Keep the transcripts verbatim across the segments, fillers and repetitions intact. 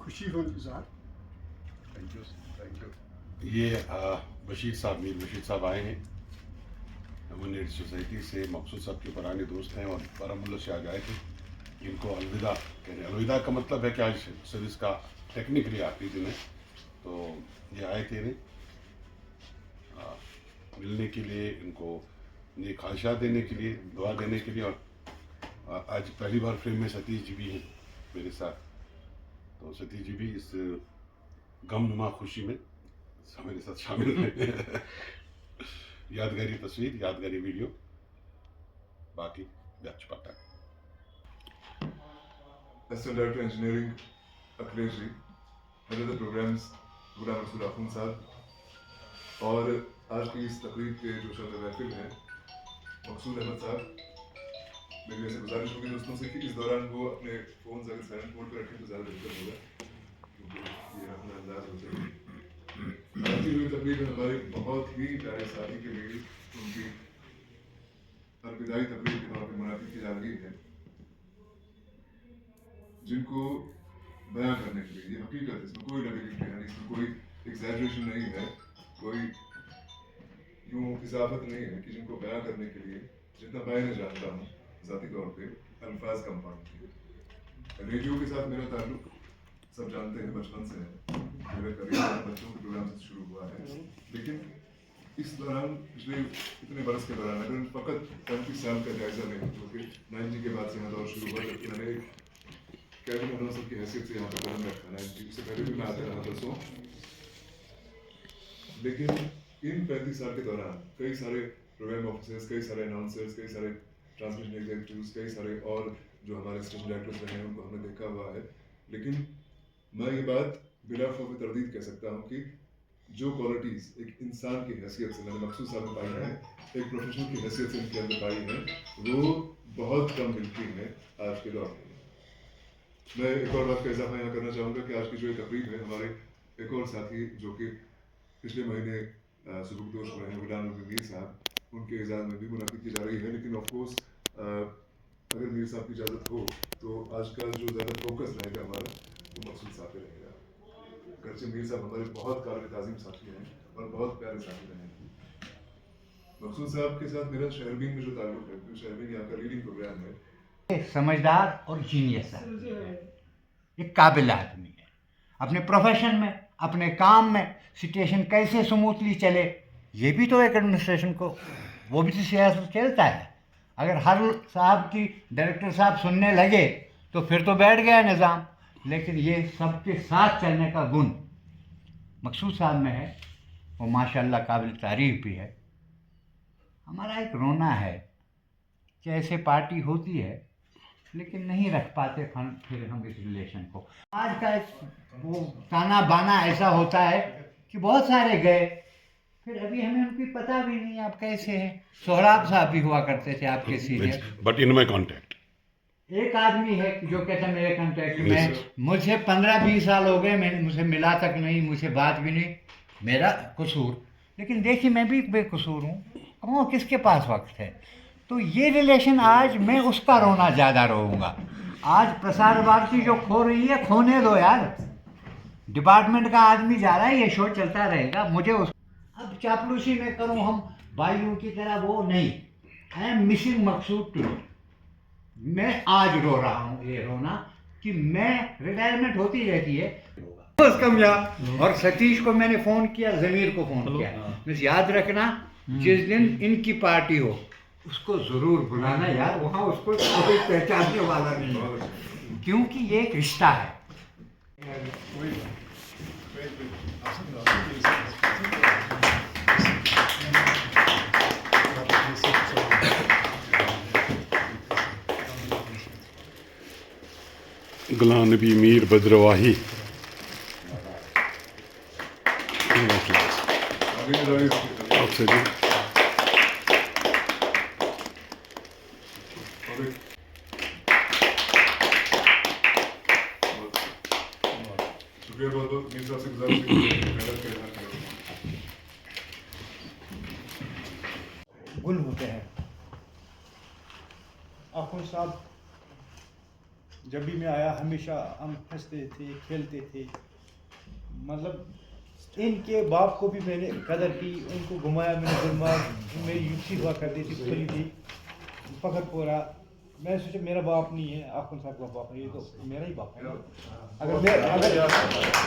خوشی ہُنٛد اظہار۔ تھینک یو تھینک یو یہ آ، بشیر صاحب میر بشیر صاحب آئے ہیں امن ایڈ سوسائٹی سے۔ مقصود صاحب کے پرانے دوست ہیں اور بارہ ملہ سے آج آئے تھے۔ ان کو الوداع کہنے، الوداع کا مطلب ہے کہ آج سروس کا ٹیکنیکلی آخری دن ہے، تو یہ آئے تھے انہیں آ، ملنے کے لیے، ان کو یہ خواہشات دینے کے لیے، دعا دینے کے لیے۔ اور آ، آج پہلی بار فریم میں ستیش جی بھی ہیں میرے ساتھ، تو ستیش جی بھی اس غم نما خوشی میں میرے ساتھ شامل ہیں۔ یادگاری تصویر، یادگاری ویڈیو، باقی بیچ پٹا۔ Assistant director engineering Akhilesh ji, head of the programmes Ghulam Rasool Akhoon Sahib, اور آج کی اس تقریب کے جو شرح محفل ہیں مقصود احمد صاحب، میری ایسے گزارش ہوگی دوستوں سے کہ اس دوران وہ اپنے فونز اگر سائلنٹ موڈ پر رکھیں تو زیادہ بہتر ہوگا، کیونکہ یہ اپنا انداز ہوتے ہیں۔ آج کی جو تقریب ہے ہمارے بہت ہی پیارے ساتھی کے لیے ان کی الوداعی تقریب کے طور پہ منعقد کی جا رہی ہے، جن کو بیان کرنے کے لیے یہ حقیقت ہے، اس میں کوئی ڈبل انٹری نہیں، اس میں کوئی ایگزیجریشن نہیں ہے، کوئی یوں اضافت نہیں ہے کہ جن کو بیان کرنے کے لیے جتنا میں انہیں جانتا ہوں ذاتی طور پہ الفاظ کم پڑتے ہیں۔ ریڈیو کے ساتھ میرا تعلق سب جانتے ہیں بچپن سے ہے، میرا کریئر بچوں کے پروگرام سے شروع ہوا ہے، لیکن اس دوران پچھلے اتنے برس کے دوران اگر ہم فقط پینتیس سال کا جائزہ لیں جو کہ نائنٹی کے بعد سے یہاں دور شروع ہوا جبکہ میں نے ایک کیبن اناؤنسر کی حیثیت سے یہاں پر قدم رکھا نائنٹی سے پہلے بھی میں آتا رہا برسوں، لیکن ان پینتیس سال کے دوران کئی سارے پروگرام آفیسرز، کئی سارے اناؤنسرز، کئی سارے ٹرانسمیشن ایگزیکٹوز، کئی سارے اور جو ہمارے اسٹیشن ڈائریکٹرز رہے ہیں ان کو ہم نے دیکھا ہوا ہے، لیکن میں یہ بات بلا خوف تردید کہہ سکتا ہوں کہ جو کوالٹیز ایک انسان کی حیثیت سے میں نے مقصود صاحب میں پائی ہیں، ایک پروفیشنل کی حیثیت سے ان کے اندر پائی ہیں، وہ بہت کم ملتی ہیں آج کے دور میں۔ میں ایک اور بات کا اضافہ یہاں کرنا چاہوں گا کہ آج کی جو یہ تقریب ہے ہمارے ایک اور ساتھی جو کہ پچھلے مہینے سبکدوش ہوئے ہیں غلام نبی میر صاحب، ان کے اعزاز میں بھی منعقد کی جا رہی ہے، لیکن آف کورس اگر میر صاحب کی اجازت ہو تو آج کا جو زیادہ فوکس رہے گا ہمارا وہ مقصود صاحب پہ رہے گا۔ اگرچہ میر صاحب ہمارے بہت قابل تعظیم ساتھی ہیں اور بہت پیارے ساتھی رہے ہیں۔ مقصود صاحب کے ساتھ میرا شہربین میں جو تعلق ہے کیونکہ شہربین یہاں کا لیڈنگ پروگرام ہے۔ سمجھدار اور جینیس ہے، ایک قابل آدمی ہے۔ اپنے پروفیشن میں، اپنے کام میں سچویشن کیسے سموتھلی چلے، یہ بھی تو ایک ایڈمنسٹریشن کو، وہ بھی تو سیاست چلتا ہے۔ اگر ہر صاحب کی ڈائریکٹر صاحب سننے لگے تو پھر تو بیٹھ گیا نظام۔ لیکن یہ سب کے ساتھ چلنے کا گن مقصود صاحب میں ہے، وہ ماشاء اللہ قابل تعریف بھی ہے۔ ہمارا ایک رونا ہے کہ ایسے پارٹی ہوتی ہے لیکن نہیں رکھ پاتے پھر ہم اس ریلیشن کو۔ آج کا ایک وہ تانا بانا ایسا ہوتا ہے کہ بہت سارے گئے، پھر ابھی ہمیں ان کی پتہ بھی نہیں آپ کیسے ہیں۔ سہراب صاحب بھی ہوا کرتے تھے آپ کے senior. But in my contact. ایک آدمی ہے جو کہتا ہے میرے کانٹیکٹ میں، مجھے پندرہ بیس سال ہو گئے، میں نے مجھے ملا تک نہیں، مجھے بات بھی نہیں، میرا قصور۔ لیکن دیکھیے میں بھی بے قصور ہوں، کون کس کے پاس وقت ہے؟ تو یہ ریلیشن آج میں اس کا رونا زیادہ روؤں گا۔ آج پرسار بھارتی جو کھو رہی ہے، کھونے دو یار، ڈپارٹمنٹ کا آدمی جا رہا ہے، یہ شو چلتا رہے گا۔ مجھے اس اب چاپلوسی میں کروں ہم بھائیوں کی طرح، وہ نہیں۔ I am missing Maqsood too. میں آج رو رہا ہوں، یہ رونا کہ میں، ریٹائرمنٹ ہوتی رہتی ہے۔ بس کم یار۔ اور ستیش کو میں نے فون کیا، ضمیر کو فون کیا، بس یاد رکھنا جس دن ان کی پارٹی ہو اس کو ضرور بلانا یار، وہاں اس کو کوئی پہچاننے والا نہیں ہے، کیونکہ یہ ایک رشتہ ہے۔ غلام نبی میر بدرواہی۔ شکریہ بہت بہت میر صاحب سے گزارش ہے کہ محنت کرنا۔ گل ہوتے ہیں۔ آخوند صاحب جب بھی میں آیا ہمیشہ ہم ہنستے تھے، کھیلتے تھے۔ مطلب ان کے باپ کو بھی میں نے قدر کی، ان کو گھمایا میں نے گلمرگ، میری یوتھی ہوا کرتی تھی، کھلی تھی، فخر پورہ۔ میں نے سوچا میرا باپ نہیں ہے، آخوند صاحب کا باپ ہے، یہ تو میرا ہی باپ ہے۔ اگر میں اگر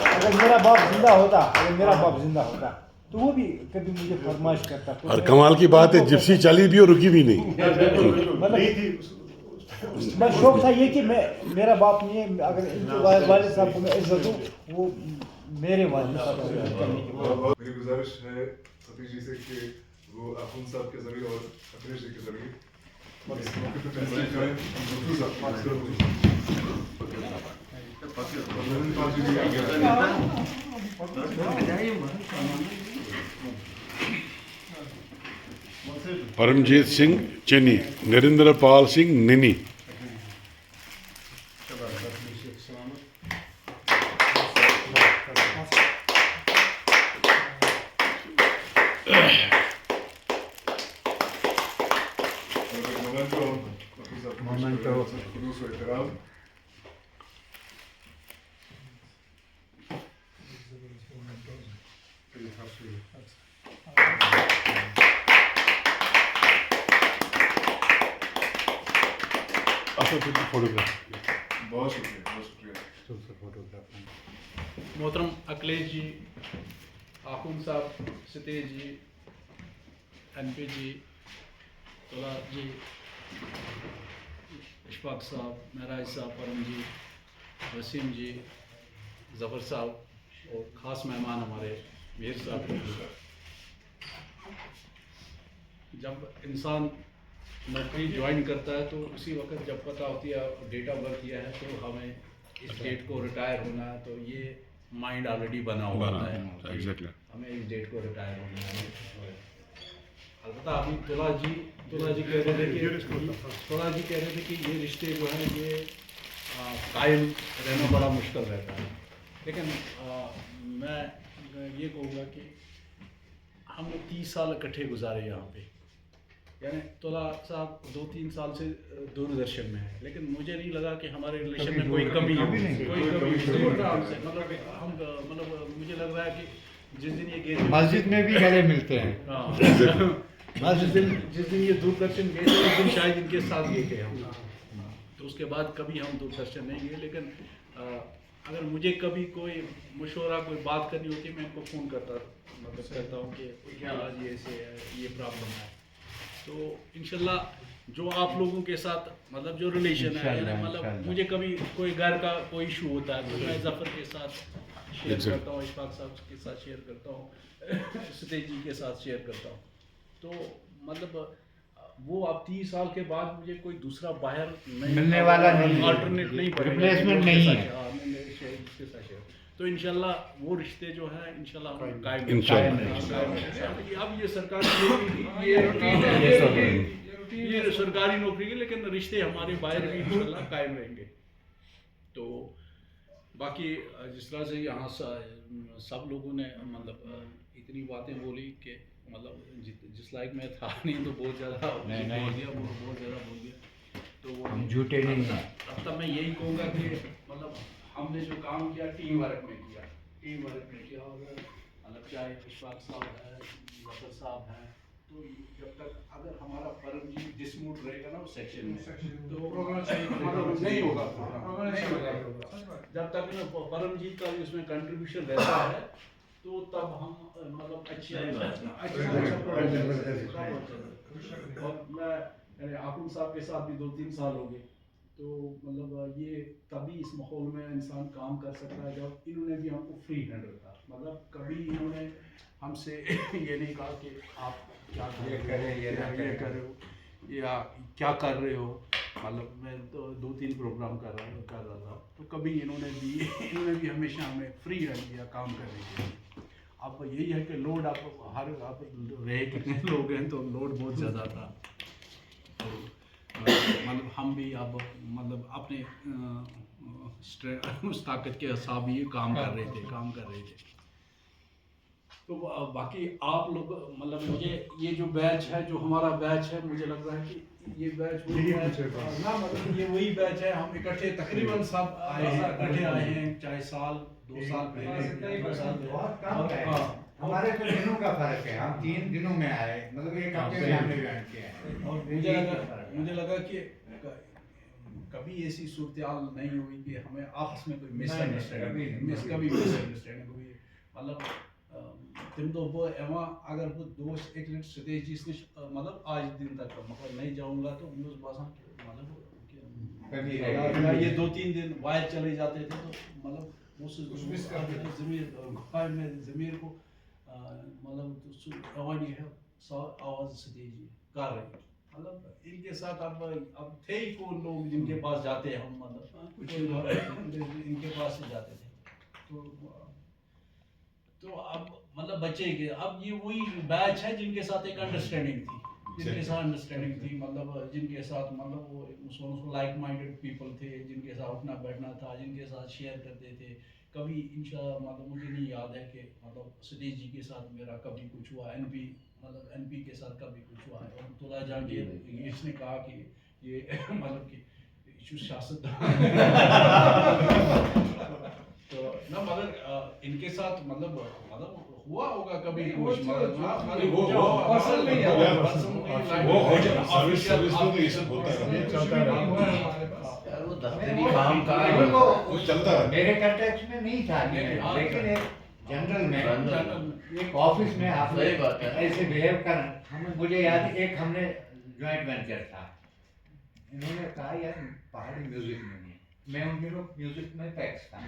اگر میرا باپ زندہ ہوتا، اگر میرا باپ زندہ ہوتا تو وہ بھی کبھی مجھے فرمائش کرتا۔ تو اور میں کمال کی بات ہے، جپسی چلی بھی اور رکی بھی نہیں۔ مطلب بس شوق تھا یہ کہ میں، میرا باپ نہیں ہے، اگر ان کے والد والد صاحب کو میں عزت دوں، وہ میرے والد صاحب کو عزت کرنے کی۔ میری گزارش ہے ستیش جی سے کہ وہ آخوند صاحب کے ذریعے اور اکھلیش جی کے ذریعے اس موقع پہ پیش کریں۔ پرمجیت سنگھ چنی، نریندر پال سنگھ ننی۔ مومنٹو۔ خلوص و احترام۔ اچھا، تُلِو فوٹوگراف۔ بہت شکریہ، بہت شکریہ۔ تُل سا فوٹوگراف۔ محترم اکھلیش جی، آخوند صاحب، ستیش جی، این پی جی، تلا جی، اشفاق صاحب، معراج صاحب، پرم جی، وسیم جی، ظفر صاحب اور خاص مہمان ہمارے میر صاحب۔ جب انسان نوکری جوائن کرتا ہے تو اسی وقت جب پتہ ہوتی ہے، ڈیٹ آف برتھ یہ ہے تو ہمیں اس ڈیٹ کو ریٹائر ہونا ہے، تو یہ مائنڈ آلریڈی بنا ہوا ہوتا ہے۔ ایگزیکٹلی۔ ہمیں اس ڈیٹ کو ریٹائر ہونا ہے۔ البتہ ابھی تلا جی، تلا جی کہہ رہے تھے کہ تلا جی کہہ رہے تھے کہ یہ رشتے جو ہیں یہ آ، قائم رہنا بڑا مشکل رہتا ہے۔ لیکن آ، میں یہ کہوں گا کہ ہم نے تیس سال اکٹھے گزارے یہاں پہ۔ یعنی تلا صاحب دو تین سال سے دوردرشن میں ہے، لیکن مجھے نہیں لگا کہ ہمارے ریلیشن میں کوئی کمی ہے، کوئی کمی نہیں ہے۔ مطلب ہم، مطلب مجھے لگ رہا ہے کہ جس دن یہ گیٹ مسجد میں بھی گلے ملتے ہیں۔ ہاں۔ مسجد جس دن یہ دوردرشن گئے تھے، اس دن شاید ان کے ساتھ گئے تھے ہم۔ تو اس کے بعد کبھی ہم دوردرشن نہیں گئے، لیکن آ، اگر مجھے کبھی کوئی مشورہ، کوئی بات کرنی ہوتی ہے، میں ان کو فون کرتا، مطلب کرتا ہوں کہ کیا آج یہ ایسے ہے، یہ پرابلم ہے۔ تو انشاءاللہ جو آپ لوگوں کے ساتھ مطلب جو ریلیشن ہے، انشاءاللہ، یعنی مطلب انشاءاللہ۔ مجھے کبھی کوئی گھر کا کوئی ایشو ہوتا ہے تو میں ظفر کے ساتھ شیئر کرتا ہوں، اشفاق صاحب کے ساتھ شیئر کرتا ہوں، ستیش جی کے ساتھ شیئر کرتا ہوں۔ تو مطلب وہ اب تیس سال کے بعد مجھے کوئی دوسرا بائر نہیں، ملنے والا نہیں ہے۔ آلٹرنیٹ نہیں بنے گا۔ ریپلیسمنٹ اس کے نہیں ساتھ ہے۔ شیئر، ہاں، نہیں، نہیں، شیئر، اس کے ساتھ شیئر۔ تو انشاءاللہ وہ رشتے جو ہیں انشاءاللہ ہم قائم رکھیں گے۔ انشاءاللہ۔ قائم رکھیں گے۔ اب یہ سرکاری نوکری کی، یہ روٹین ہے، یہ روٹین ہے، یہ سرکاری نوکری کی، لیکن رشتے ہمارے بائر بھی انشاءاللہ قائم رہیں گے۔ تو باقی جس طرح سے یہاں س-، سب لوگوں نے مطلب اتنی باتیں بولی کہ مطلب جت-، جس لائق میں تھا نہیں تو بہت زیادہ نہیں، نہیں۔ بول دیا، بہت، بہت زیادہ بول دیا۔ تو وہ ہم جھوٹے نہیں ہیں۔ اب تب میں یہی کہوں گا کہ مطلب ہم نے جو کام کیا ٹیم ورک میں کیا، ٹیم ورک میں کیا، اور مطلب چاہے اشفاق صاحب ہے، ظفر صاحب ہیں، تو جب تک اگر ہمارا پرم جی ڈسموٹ رہے گا نا اس سیکشن میں، تو مطلب نہیں ہوگا پروگرام، نہیں ہوگا۔ جب تک نا پرم جی کا بھی اس میں کنٹریبیوشن رہتا ہے تو تب ہم مطلب اچھی، اچھا، اچھا پروگرام کر سکتے ہیں۔ اور میں یعنی آخوند صاحب کے ساتھ بھی دو تین سال ہو گئے، تو مطلب یہ تبھی اس ماحول میں انسان کام کر سکتا ہے جب انہوں نے بھی ہم کو فری ہینڈ رکھا۔ مطلب کبھی انہوں نے ہم سے یہ نہیں کہا کہ آپ کیا کر رہے ہو، یہ کریں، یہ نہ یہ کریں۔ کرو یا کیا کر رہے ہو۔ مطلب میں تو دو تین پروگرام کر رہا، کر رہا تھا، تو کبھی انہوں نے بھی، انہوں نے بھی ہمیشہ ہمیں فری ہینڈ دیا کام کرنے کے لیے۔ اب یہی ہے کہ لوڈ، آپ ہر، آپ رہے کتنے لوگ ہیں تو لوڈ بہت زیادہ تھا۔ تو مطلب ہم بھی اب مطلب اپنے، آ، اسٹرے-، اس طاقت کے حساب یہ کام کر رہے تھے، کام کر رہے تھے۔ تو آ، باقی آپ لوگ، مطلب، مجھے یہ جو بیچ ہے، جو ہمارا بیچ ہے، مجھے لگ رہا ہے کہ یہ بیچ وہی یہی بیچ پیچھے بیٹھا۔ نا، مطلب، یہ وہی بیچ ہے۔ ہم اکٹھے تقریباً سب آئے ہیں، اکٹھے آئے ہیں، چاہے سال، دو سال پہلے، دو سال پہلے۔ بہت کم ہے۔ ہاں۔ ہمارے تو دنوں کا فرق ہے، ہم تین دنوں میں آئے، مطلب ایک ہفتے میں ہم نے جوائن کیا ہے۔ اور مجھے لگا، مجھے لگا کہ کبھی ایسی صورتحال نہیں ہوئی کہ ہمیں آپس میں کوئی مس انڈرسٹینڈنگ، مس کبھی مس انڈرسٹینڈنگ ہوئی۔ مطلب، تم دو بہٕ یِوان، اگر بہٕ دوس اکہِ لٹہِ سٹیجس نِش، مطلب، آج دن تک، مطلب، نہیں جاؤں گا، تو مےٚ اوس باسان کہ، مطلب، کہ کبھی یا یہ دو تین دن وائر چلے جاتے تھے، تو، مطلب، بہٕ اوسُس ضمیر، ضمیر کو، آ، مطلب، سُہ یِوان یہِ ہے، سۄ آواز سٹیج کر رہی۔ مطلب، ان کے ساتھ اب، اب تھے ہی کون لوگ جن کے پاس جاتے ہم، مطلب، کچھ ان کے پاس سے جاتے تھے۔ تو تو اب، مطلب، بچے کے، اب یہ وہی بیچ ہے جن کے ساتھ ایک انڈرسٹینڈنگ تھی، جن کے ساتھ انڈرسٹینڈنگ تھی، مطلب، جن کے ساتھ، مطلب، وہ سو سو لائک مائنڈڈ پیپل تھے، جن کے ساتھ اٹھنا بیٹھنا تھا، جن کے ساتھ شیئر کرتے تھے۔ کبھی انشاءاللہ، مطلب، مجھے نہیں یاد ہے کہ، مطلب، سٹیج جی کے ساتھ میرا کبھی کچھ ہوا، این پی، مطلب، این پی کے ساتھ کبھی کچھ ہوا ہے۔ اور تلا جان کے اس نے کہا کہ یہ مطلب کہ یہ چھُ سیاست۔ تو نہ، مگر، آ، ان کے ساتھ، مطلب، مطلب، ہوا ہوگا کبھی کچھ، مگر نہ، مگر وہ، وہ، پرسنل نہیں ہے، وہ، پرسنل نہیں ہے، وہ ہو جائے، لائک سروس، سروس میں تو یہ سب ہوتا ہے۔ چلتا رہتا ہے۔ یار، وہ دفتری کام کا وہ چلتا ہے۔ میرے کانٹیکٹ میں نہیں تھا، لیکن ایک جنرل میں، ایک آفس میں آپ نے صحیح بات ہے۔ ایسے بہیو کرنا، ہمیں، مجھے یاد ہے، ایک ہم نے جوائنٹ وینچر تھا، انہوں نے کہا، یار، پہاڑی میوزک نہیں ہے۔ میں ان دنوں میوزک میں پیکس تھا۔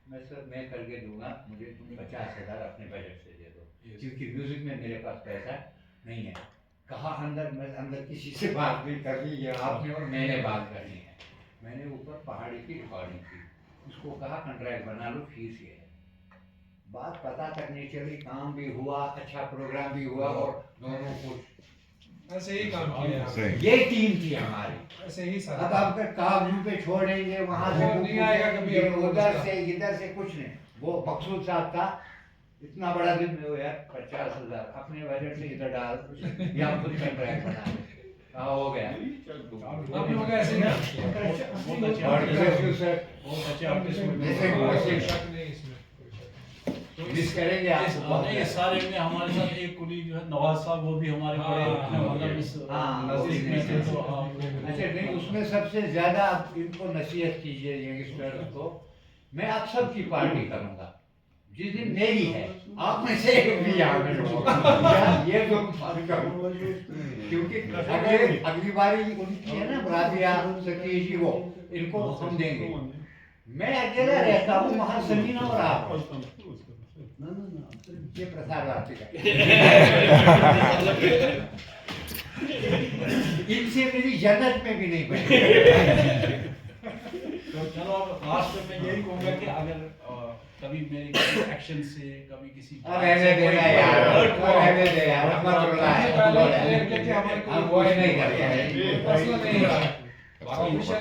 میں، سر، میں کر کے دوں گا، مجھے تم پچاس ہزار اپنے بجٹ سے دے دو، کیونکہ میوزک میں میرے پاس پیسہ نہیں ہے۔ کہا، اندر، میں اندر کسی سے بات نہیں کرنی، یہ آپ نے اور میں نے بات کرنی ہے۔ میں نے اوپر پہاڑی کی ریکارڈنگ کی، اس کو کہا، کنٹریکٹ بنا لو، فیس یہ ہے۔ بات پتہ تک نہیں چلی، کام بھی ہوا، اچھا پروگرام بھی ہوا، اور دونوں خوش۔ ایسے ہی کام کیا ہے۔ صحیح۔ یہ ٹیم تھی ہماری۔ ایسے ہی سر۔ اب آپ کا کام یوں پہ چھوڑیں گے، وہاں سے وہ نہیں آئے گا کبھی۔ ادھر سے، ادھر سے کچھ نہیں۔ وہ مقصود صاحب تھا، اتنا بڑا دن میں ہو یار، پچاس ہزار اپنے بجٹ سے ادھر ڈال، یا خود کنٹریکٹ بنا لے۔ ہاں، ہو گیا۔ آپ لوگ ایسے ہی God bless you, sir۔ بہت اچھے آرٹسٹ ہوئے۔ ویسے، ویسے شک نہیں اس میں۔ مس کریں گے آپ اس، کو بہت نہیں، اس زیادہ۔ سارے میں ہمارے ساتھ ایک کولیگ جو ہے، نواز صاحب، وہ بھی ہمارے بڑے، ہاں۔ مطلب، اس ہاں، نزدیک میں تھے، تو آپ اچھا، نہیں، اس میں سب سے زیادہ آپ ان کو نصیحت کیجیے، ینگسٹرز کو۔ میں آپ سب کی پارٹی کروں گا جس دن میری ہے، آپ میں سے ایک بھی یہاں میں ہوگا۔ یہ جو بات کروں، کیونکہ اگلے، اگلی باری ان کی ہے نا، رابعہ، ستی جی، وہ، ان کو ہم دیں گے۔ میں اکیلا رہتا ہوں وہاں، سمینہ اور آپ۔ یہ پرسار بھارتی کا۔ ان سے میری جنت میں بھی نہیں بنی۔ تو چلو، اب لاسٹ میں میں یہی کہوں گا کہ اگر، آ، کبھی میرے کسی ایکشن سے، کبھی کسی اب رہنے دینا یار، اب رہنے دے یار، اب مت رونا ہے، اب وہ ہے۔ ہم کوئی نہیں کرتے ہیں۔ مسئلہ نہیں ہے۔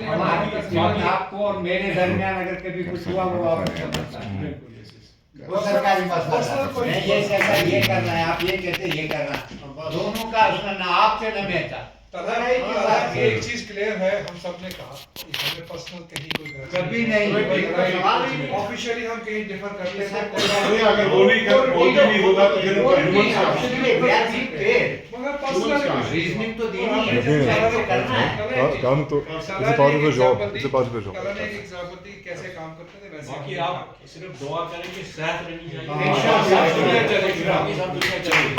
ہماری قسمت آپ کو اور میرے درمیان اگر کبھی کچھ ہوا، وہ آپ کو سمجھتا ہے۔ بالکل، یس، یس۔ وہ سرکاری مسئلہ تھا۔ میں یہ کہتا، یہ کرنا ہے، آپ یہ کہتے، یہ کرنا۔ دونوں کا اصل نہ آپ سے نہ میں تھا۔ طلحہ، طلحہ، ایک چیز کلیئر ہے، ہم سب نے کہا کہ ہمیں پرسنل کہیں کوئی غرض کبھی نہیں۔ کوئی غرض سوال ہی نہیں۔ نہیں۔ آفیشلی ہم کہیں ڈفر کرتے ہیں۔ نہیں، اگر وہ نہیں کر، وہ بھی نہیں ہوگا تو پھر وہ نہیں، ہیومن سے آپ سے بھی، we are being paid۔ مگر پرسنل ریزننگ تو دینی ہے، لیکن کرنا ہے۔ کام، کام تو، it's a part of the job, it's a part of the job. Talha نے ایک ایگزامپل دی، کیسے کام کرتے تھے، ویسے باقی ہم آپ صرف دعا کریں کہ صحت رہنی چاہیے۔ انشاءاللہ۔ باقی سب دنیا چلے گی۔